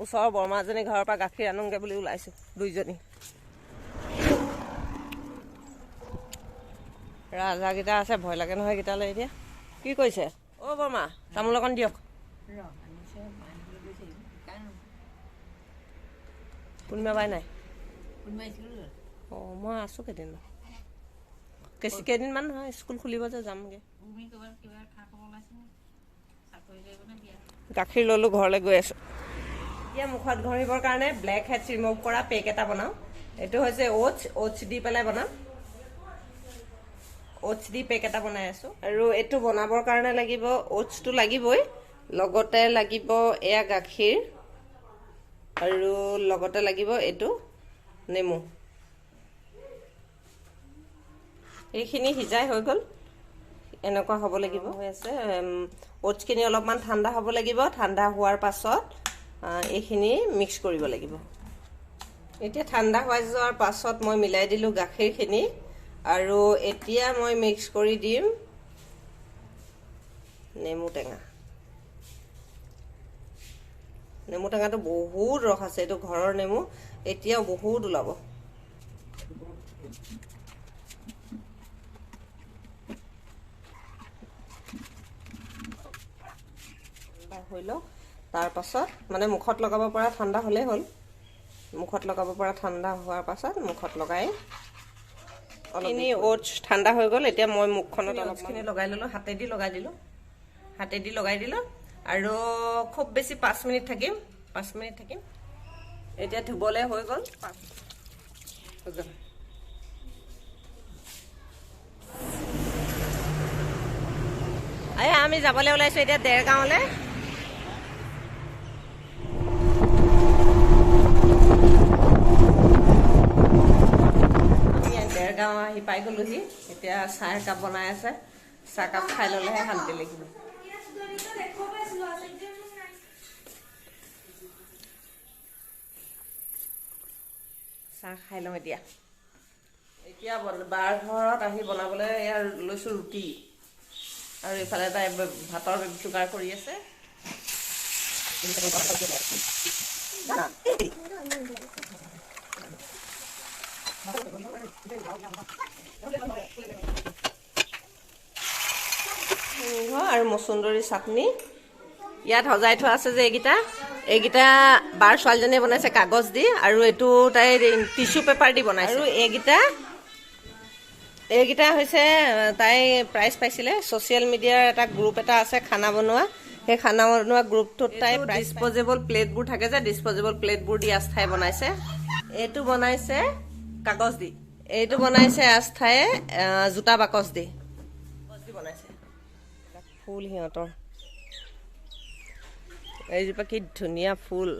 ওচৰৰ বৰমাজনী ঘৰৰ পৰা গাখীৰ আনোগৈ বুলি ওলাইছোঁ দুইজনী। ৰাজহাঁহকেইটা আছে, ভয় লাগে নহয় এইকেইটালৈ। এতিয়া কি কৰিছে? অ' বৰমা, তামোল অকণ দিয়ক। কোনোবা বাই নাই? অঁ, মই আছোঁ কেইদিনমান, কেইদিনমান নহয়, স্কুল খুলিব যে যামগৈ। গাখীৰ ল'লোঁ, ঘৰলৈ গৈ আছোঁ। এতিয়া মুখত ঘঁহিবৰ কাৰণে ব্লেক হেডছ ৰিমুভ কৰা পেক এটা বনাওঁ। এইটো হৈছে অ'টছ, অ'টছ দি পেলাই বনাম। অ'টছ দি পেক এটা বনাই আছোঁ। আৰু এইটো বনাবৰ কাৰণে লাগিব অ'টছটো লাগিবই, লগতে লাগিব এয়া গাখীৰ, আৰু লগতে লাগিব এইটো নেমু। এইখিনি সিজাই হৈ গ'ল, এনেকুৱা হ'ব লাগিব। হৈ আছে অ'টছখিনি অলপমান ঠাণ্ডা হ'ব লাগিব। ঠাণ্ডা হোৱাৰ পাছত এইখিনি মিক্স কৰিব লাগিব। এতিয়া ঠাণ্ডা হৈ যোৱাৰ পাছত মই মিলাই দিলোঁ গাখীৰখিনি, আৰু এতিয়া মই মিক্স কৰি দিম নেমু টেঙা। নেমু টেঙাটো বহুত ৰস আছে, এইটো ঘৰৰ নেমু, এতিয়াও বহুত ওলাব। হৈ লওক, তাৰপাছত মানে মুখত লগাব পৰা ঠাণ্ডা হ'লেই হ'ল। মুখত লগাব পৰা ঠাণ্ডা হোৱাৰ পাছত মুখত লগাই অলপখিনি অ'টছ ঠাণ্ডা হৈ গ'ল। এতিয়া মই মুখখনত অলপখিনি লগাই ল'লোঁ, হাতেদি লগাই দিলোঁ, হাতেদি লগাই দিলোঁ, আৰু খুব বেছি 5 মিনিট থাকিম, 5 মিনিট থাকিম। এতিয়া ধুবলৈ হৈ গ'ল, হৈ গ'ল। এই আমি যাবলৈ ওলাইছোঁ এতিয়া দেৰগাঁৱলৈ। দেৰগাঁও আহি পাই গ'লোহি। এতিয়া চাহ একাপ বনাই আছে, চাহকাপ খাই ল'লেহে শান্তি লাগিব। চাহ খাই লওঁ এতিয়া। এতিয়া বাৰ ঘৰত আহি বনাবলৈ এয়া লৈছোঁ ৰুটি, আৰু ইফালে তাই ভাতৰ যোগাৰ কৰি আছে। আৰু মচুন্দৰী চাটনি ইয়াত সজাই থোৱা আছে যে এইকেইটা, এইকেইটা বাৰ ছোৱালীজনীয়ে বনাইছে কাগজ দি, আৰু এইটো তাই টিচু পেপাৰ দি বনাইছে। আৰু এইকেইটা হৈছে তাই প্ৰাইজ পাইছিলে ছ'চিয়েল মিডিয়াৰ এটা গ্ৰুপ এটা আছে খানা বনোৱা, সেই খানা বনোৱা গ্ৰুপটোত তাই ডিছপ'জেবল প্লেটবোৰ থাকে যে, ডিছপ'জেবল প্লেটবোৰ দি আস্থাই বনাইছে। এইটো বনাইছে কাগজ দি, এইটো বনাইছে আস্থাই জোতা বাকচ দি বনাইছে। ফুল সিহঁতৰ এইজোপা কি ধুনীয়া ফুল।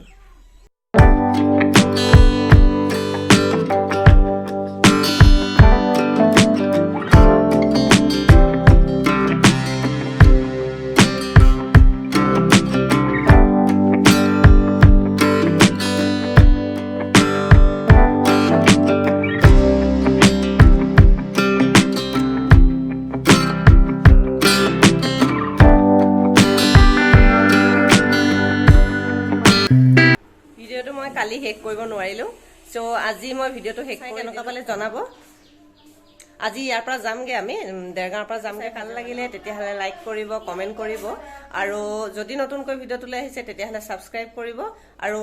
কালি শেষ কৰিব নোৱাৰিলোঁ, চ' আজি মই ভিডিঅ'টো শেষ কৰি কেনেকুৱা পালে জনাব। আজি ইয়াৰ পৰা যামগৈ, আমি দেৰগাঁৱৰ পৰা যামগৈ। ভাল লাগিলে তেতিয়াহ'লে লাইক কৰিব, কমেণ্ট কৰিব, আৰু যদি নতুনকৈ ভিডিঅ'টোলৈ আহিছে তেতিয়াহ'লে ছাবস্ক্ৰাইব কৰিব, আৰু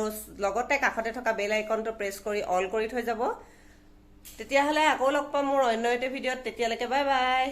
লগতে কাষতে থকা বেল আইকনটো প্ৰেছ কৰি অল কৰি থৈ যাব। তেতিয়াহ'লে আকৌ লগ পাম মোৰ অন্য এটা ভিডিঅ'ত। তেতিয়ালৈকে বাই বাই।